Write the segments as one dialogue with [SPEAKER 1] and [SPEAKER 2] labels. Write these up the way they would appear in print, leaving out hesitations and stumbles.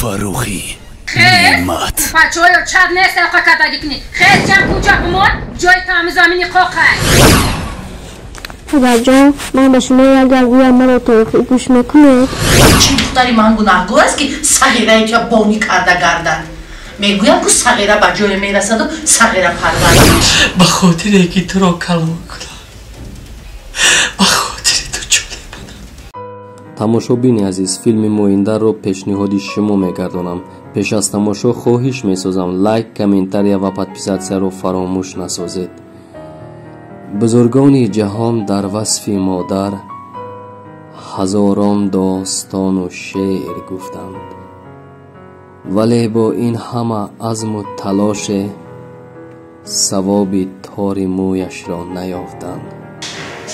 [SPEAKER 1] Фаррухӣ Неъмат.
[SPEAKER 2] Бачаҳоё чад нест алқа кардагӣ кунӣ. Хез ҷам куҷа бимон, ҷои таъмизамини қоқай.
[SPEAKER 3] Падарҷон, ман ба шумо як гап гӯям, маро то охир гӯш мекунед?
[SPEAKER 4] Чӣ духтари ман гунаҳгор аст, ки сағираи туя бонӣ карда гардад? Мегӯям, ку сағира ба ҷое мерасаду сағира парвар.
[SPEAKER 5] Ба хотире ки туро калон кунам, ба хотири ту ҷолиб будам.
[SPEAKER 6] Тамошобини азиз, филми моиндаро пешниҳоди шумо мегардонам. Пеш аз тамошо хоҳиш месозам, лайк, комментария ва подписатсияро фаромӯш насозед. Бузургони ҷаҳон дар васфи модар ҳазорон достону шеър гуфтанд, вале бо ин ҳама азму талоше савоби тори мӯяшро наёфтанд.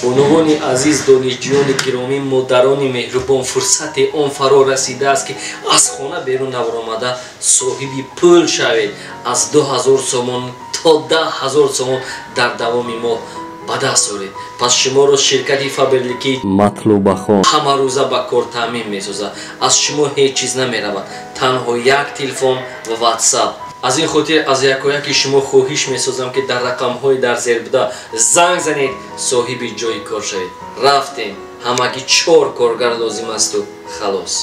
[SPEAKER 5] Бонувони азиз, донишҷӯёни гиромӣ, модарони меҳрубон, фурсати он фаро расидааст, ки аз хона берун набаромада соҳиби пул шавед. Аз 2000 сомон то 10 000 сомон дар давоми моҳ ба даст оред. Пас шуморо ширкати Фаберлики
[SPEAKER 6] Матлубахон
[SPEAKER 5] ҳамарӯза ба кор таъмин месозад. Аз шумо ҳеҷ чиз намеравад, танҳо як телефон ва Ватсап. Аз ин хотир аз якояки шумо хоҳиш месозам, ки дар рақамҳои дар зер буда занг занед, соҳиби ҷои кор шавед. Рафтем, ҳамагӣ чор коргар лозим асту халос.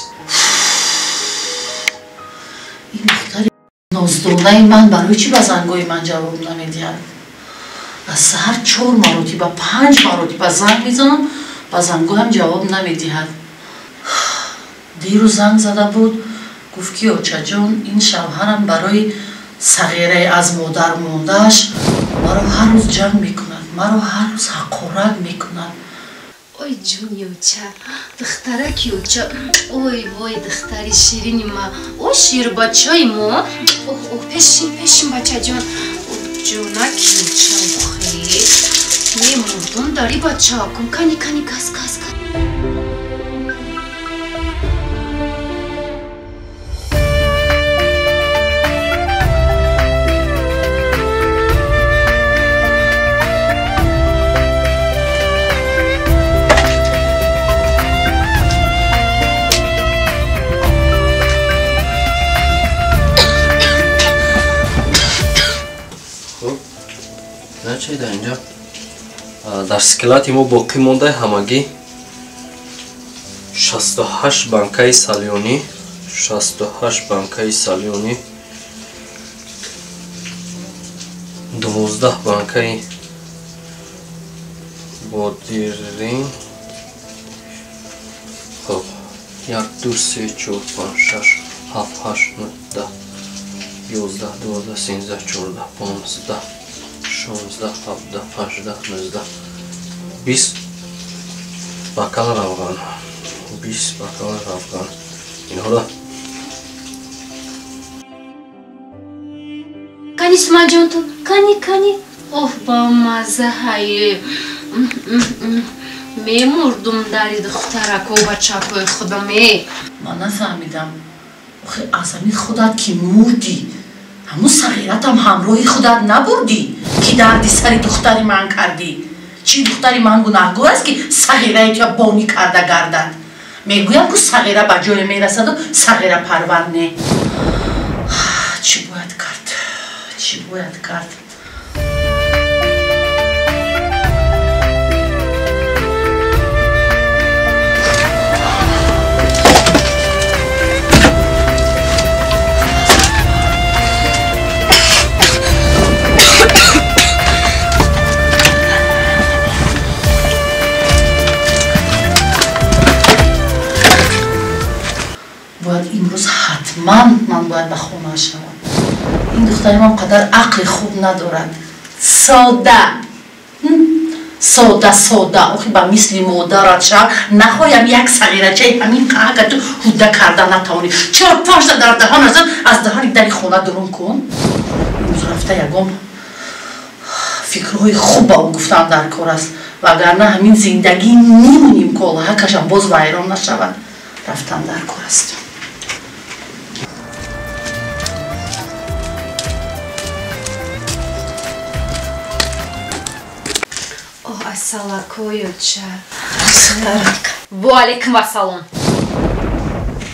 [SPEAKER 4] Ин духтари ноздонаи ман барои чӣ ба зангҳои ман ҷавоб намедиҳад? Аз саҳар чор маротиба, панҷ маротиба занг мезанам, ба зангҳоям ҷавоб намедиҳад. Дирӯз занг зада буд, гуфт, ки очаҷон, ин шавҳарам барои сағираи аз модар мондааш маро ҳар рӯз ҷанг мекунад, маро ҳар рӯз ҳақорат мекунад.
[SPEAKER 2] Ой, ҷони оча, духтараки оча, ой вой, духтари ширини ма, о ширбачаи мо, оҳ, оҳ, пешин, пешин, бачаҷон, ҷонаки оча, охе мемурдум дари бачакум. Кани, кани, кас, кас, кас.
[SPEAKER 6] Чӣ дар инҷа дар скелати мо боқӣ монда? Ҳамагӣ 68 банкаи салёнӣ, 68 банкаи салёнӣ, 12 банкаи бодирин. Хоб, як, ду, се, чор, панҷ, шаш, ҳафт, ҳашт, нӯ, 10, 11, 12, 13, 14, 15, 16, 17, 18, 19, 20 бакал равған, 20 бакал равған. Инҳоро
[SPEAKER 2] Кани, Суманҷон, ту кани, кани, оҳ, бамаза ҳае, мемурдум дари духтарако, бачакои худам е.
[SPEAKER 4] Ман нафаҳмидам, охи аз ҳамин худат ки мурдӣ, ҳамун сағиратам ҳамроҳи худат набурдӣ, ки дарди сари духтари ман кардӣ? Чӣ духтари ман гунаҳгор аст, ки сағираи туя бонӣ карда гардад? Мегӯям, ку сағира ба ҷое мерасаду сағира парвар не. Чӣ бояд кард, чӣ бояд кард? Бояд имрӯз ҳатман ман бояд ба хона шавам. Ин духтари ман қадар ақли хуб надорад, сода сода сода. Охи ба мисли модарат шав, нахоям як сағирачаи ҳамин қаҳака ту ҳудда карда натавонӣ. Чор панҷта дар даҳон азан, аз даҳани дари хона дурун кун. Имрӯз рафта ягон фикрҳои хуб ба ӯ гуфтан дар кор аст, вагарна ҳамин зиндагии ниму нимколаҳакашам боз вайрон нашавад. Рафтан дар кор аст.
[SPEAKER 2] Оҳ, ассалакоюча. Ва алейкум ассалом.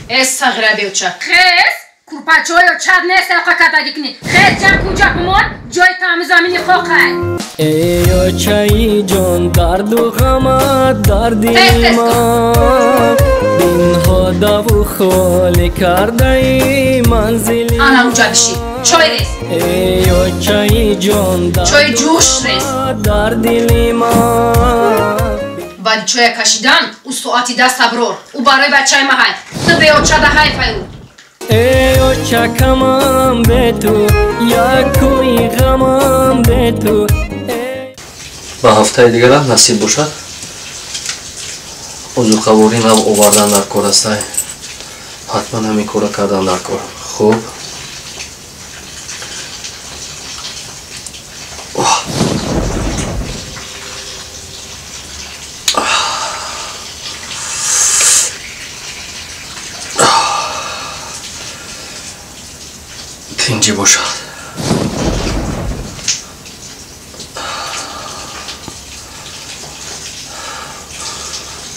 [SPEAKER 2] Э, сағира беуча, хез. Курпачоё чад нест алқа кадаги кунӣ. Хел ҷам кунҷа бимон, ҷои таъмизамини хоқай.
[SPEAKER 5] Эй очаи ҷон, дарду ғамат дарди ман, бинҳодаву холӣ кардаи манзили.
[SPEAKER 2] Ана уҷа биши, чой рез.
[SPEAKER 5] Эй очаи ҷон,
[SPEAKER 2] чои ҷӯш рез.
[SPEAKER 5] Дар дили ман.
[SPEAKER 2] Баъди чоя кашидан, ӯ соати даст аброр. Ӯ барои бачаи маҳай. Ту беочада ҳайфай ӯ.
[SPEAKER 5] Эй очакамам бе ту, якуи ғамам бе ту. Ба ҳафтаи дигарам насиб бошад, озуқаворӣ нав овардан дар кор астай. Ҳатман ҳамин кора кардан дар кор. Хуб. Тинҷӣ бошад.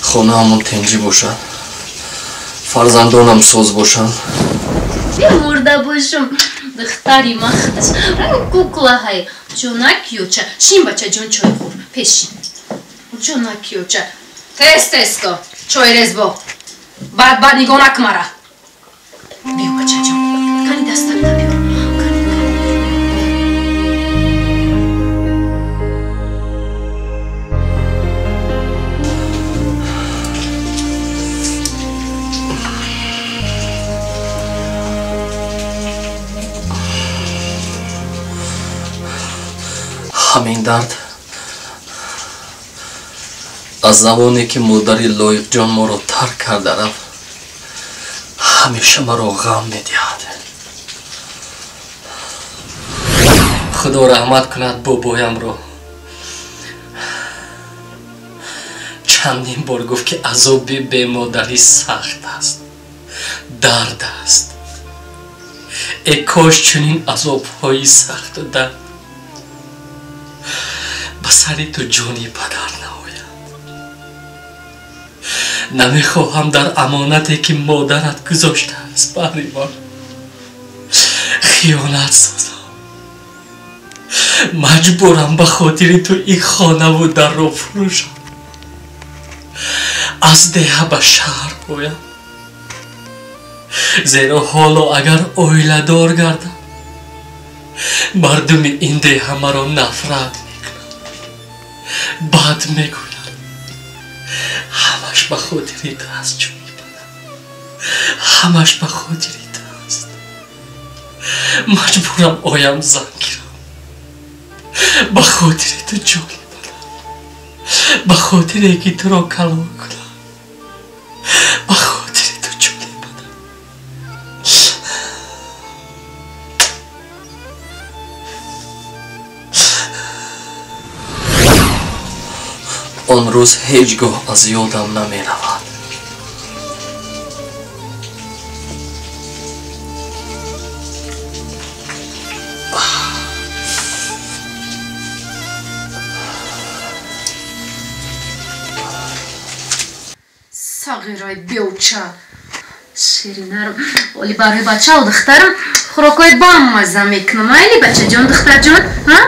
[SPEAKER 5] Хонаамон тинҷӣ бошад, фарзандонам соз бошанд.
[SPEAKER 2] Мурда бошам, духтари ман худаш куклаҳай. Ҷонак ёча, шин бачаҷон, чой хӯр, пешин. Ҷонак ёча, тез тез ко, чой рез бо. Баъд баъд нигоҳ накун мара. Биё бачаҷон, кани дастакта биё. Кани, кани.
[SPEAKER 5] Ҳамин дард аз замоне ки модари Лоиқҷон моро тарк карда рафт, ҳамеша маро ғам медиҳад. Худо раҳмат кунад бобоямро. Чандин бор гуфт, ки азоби бемодарӣ сахт аст, дард аст. Э кош чунин азобҳои сахту дард ба сари ту ҷони падар наояд. Намехоҳам дар амонате ки модарат гузоштааст баҳри ман хиёнат созам. Маҷбурам ба хотири ту ин хонаву дарро фурӯшам, аз деҳа ба шаҳр оям, зеро ҳоло агар оиладор гардам, мардуми ин деҳа маро нафрат мекунанд, бад мегӯянд. Ҳамаш ба хотири ту аст, ҷони падар, ҳамаш ба хотири ту аст. Маҷбурам оям зан гирам, ба хотири ту ҷони падар, ба хотире ки туро калон кунам, ба хотири ту ҷони падар. Он рӯз ҳеҷ гоҳ аз ёдам намеравад.
[SPEAKER 2] Сағираи беоча, ширинарам, оли барои бачаву духтарам хӯрокҳои баммаза мекунам. Айли бачаҷон, духтарҷон, ҳа?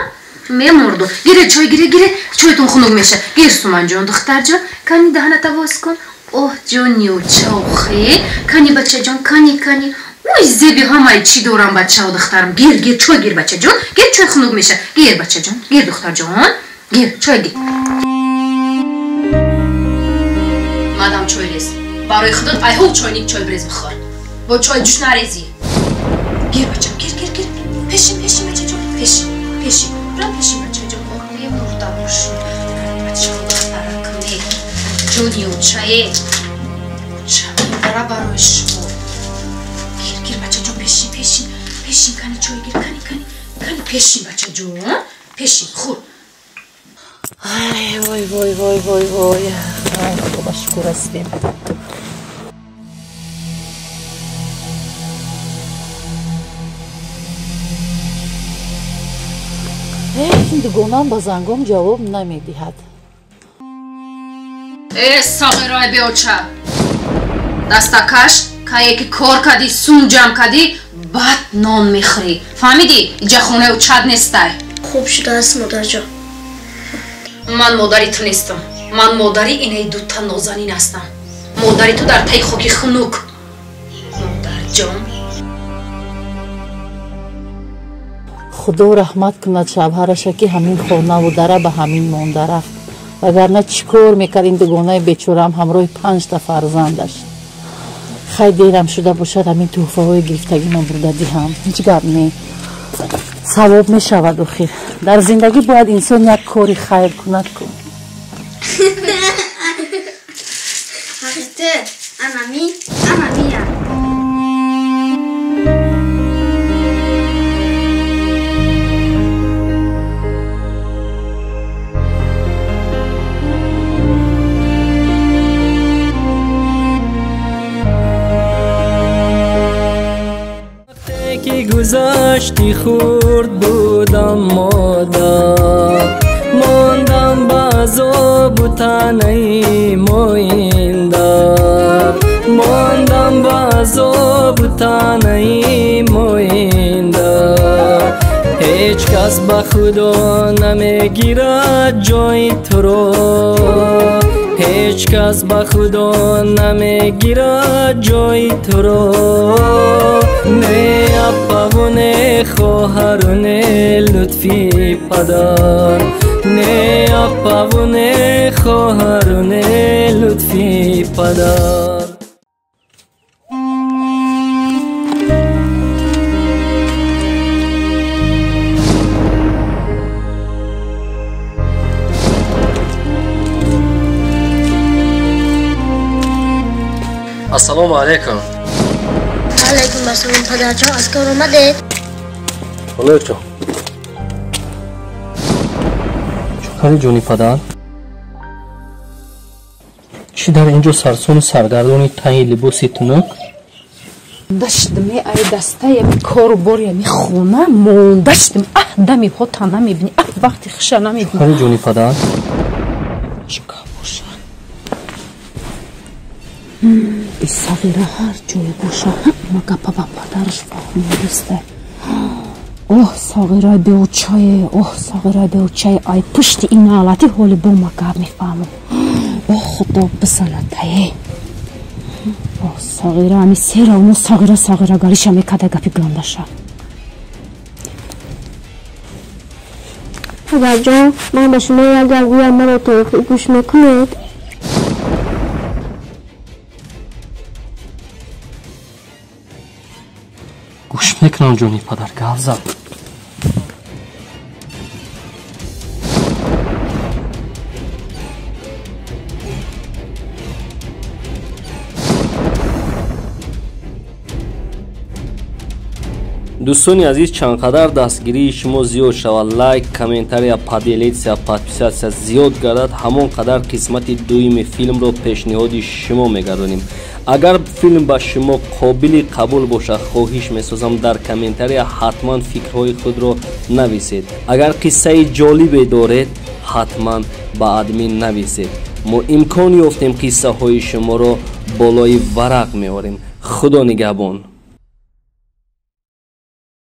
[SPEAKER 2] Мемурду. Гире чой, гире, гире, чойтон хунук меша. Гир суманҷон, духтарҷон, кани даҳаната воз кун. Оҳ, ҷони очаохе, кани бачаҷон, кани, кани. Ой, зеби ҳамаи чӣ дорам бачаву духтарам. Гир, гир, чой гир бачаҷон, гир, чой хунук меша. Гир бачаҷон, гир духтарҷон, гир, чой гир. Мадам чой рез. Барои худат айҳол чойник чой бирез бихӯр. Бо чой ҷӯш нарезӣ. Гир бачам, гир, гир, гир. Пешин, пешин бачаҷон, пешин, пешин. Бирам пешин бачаҷон. Оҳ, мемурда бошум. Бачаҳо духтаракме. Ҷони очае. Оча мебара барои шумо. Гир, гир бачаҷон, пешин, пешин. Пешин, кани чой гир, кани, кани. Кани пешин бачаҷон. Пешин, хӯр.
[SPEAKER 4] Ай, вой, вой, вой, вой, вой. Худо ба шукр ҳастем. Ин дугонам ба зангом ҷавоб намедиҳад.
[SPEAKER 2] Э, соғирои беоча, дастакаш Кае ки кор кардӣ, сум ҷамъ кардӣ, баъд нон мехӯрӣ. Фаҳмидӣ? Иҷа хонаи учад нестай.
[SPEAKER 3] Хуб шудааст, модарҷон.
[SPEAKER 2] Ман модари ту нестам. Ман модари инаи дута нозанин ҳастам. Модари ту дар таи хоки хунук. Модарҷон.
[SPEAKER 4] Худо раҳмат кунад шавҳараша, ки ҳамин хонаву дара ба ҳамин монда рафт. Вагарна чӣ кор мекард ин дугонаи бечораам ҳамроҳи панҷта фарзандаш. Хай, дерам шуда бошад, ҳамин тӯҳфаҳои гирифтагима бурда диҳам. Ҳеҷ гап не, савоб мешавад. Охир дар зиндагӣ бояд инсон як кори хайр кунад ку.
[SPEAKER 3] Ҳақиқат анами анамия.
[SPEAKER 5] Гузашти хурд будам, модар, мондам ба азобу таънаи моиндар, мондам ба азобу таънаи моиндар. Ҳеҷ кас ба худо намегирад ҷои туро, ҳеҷ кас ба худо намегирад ҷои туро. Не аппаву не хоҳару не лутфи падар, не аппаву не хоҳару не лутфи падар. Ассалому алайкум.
[SPEAKER 3] Алайкум ассалом, падарҷон, аз кор омадед?
[SPEAKER 6] Ҳоло чӯкари ҷони падар, чӣ дар инҷо сарсону саргардони таи либоси тунук?
[SPEAKER 2] Даштме ай дастаями кору борями хона мондаштм. Аҳ, дами ҳота намебинӣ, аҳ, вақти хуша намебинӣ.
[SPEAKER 6] Чӯкари ҷони падар,
[SPEAKER 2] чӣ боша? Сағира ҳар ҷое боша, ҳама гапа ба падараш фаҳмониста. Оҳ, сағираи беучае, оҳ, сағираи беучае, ай пушти ин ҳолати ҳоли бо ма гап мефаҳмам. Оҳ, худо бизанатае. Оҳ, сағира, ами сера уно сағира сағирагариша мекарда гапи гандаша.
[SPEAKER 3] Падарҷон, ман ба шумо як гап гӯям, маро то охир гӯш мекунед?
[SPEAKER 6] Гӯш мекунам, ҷони падар, гап зад. Дӯстони азиз, чанд қадар дастгирии шумо зиёд шавад, лайк, комментария, поделиться, подписаться зиёд гардад, ҳамон қадар қисмати дуюми филмро пешниҳоди шумо мегардонем. Агар филм ба шумо қобили қабул бошад, хоҳиш месозам дар комментария ҳатман фикрҳои худро нависед. Агар қиссаи ҷолибе доред, ҳатман ба админ нависед. Мо имкон ёфтем қиссаҳои шуморо болои варақ меорем. Худо нигаҳбон.